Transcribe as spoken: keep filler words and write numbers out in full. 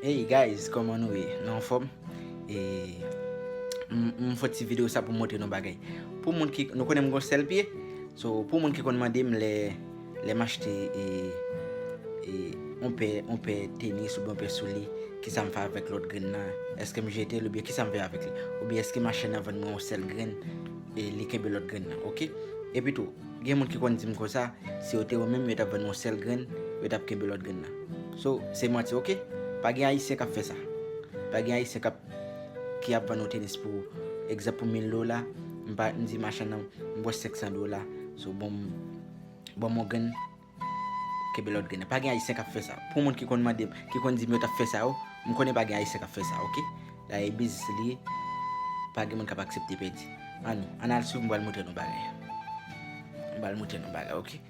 Hey guys, kòman nou ye? Nou anfòm? E m m fè ti videyo sa pou m montre nou bagay. Pou moun ki, nou konnen m gon sèl pye. So, pou moun ki konn mande m lè lè m achte e e yon pè yon pè tenis oubyen yon pè soulye, kisa m fè avèk lòt grenn nan? Èske m jete l oubyen kisa m fè avèk li? Oubyen èske machann nan vann mwen yon sèl grenn e li kenbe lòt grenn nan, oke? Epi tou, gen moun ki konn di m konsa, si yo te yo menm, yo t ap vann yon sèl grenn, yo t ap kenbe lòt grenn nan. So, se manti, oke? Pa gen Ayisyen k ap fè sa. Pa gen Ayisyen k ap, ki ap vann yon tenis pou, egzanp, pou mil dola, m pa, m di machann nan, m bwè senk san dola. So, bon, bon, m yon grenn, kenbe lòt grenn nan. Pa gen Ayisyen k ap fè sa. Pou moun ki konn mande m, ki konn di m yo t ap fè sa yo, m konnen pa gen Ayisyen k ap fè sa, oke? Dayè, e biznis li ye, pa gen moun k ap aksepte pèdi. Ann, ann al swiv, m pral montre nou bagay. M pral montre nou bagay, oke?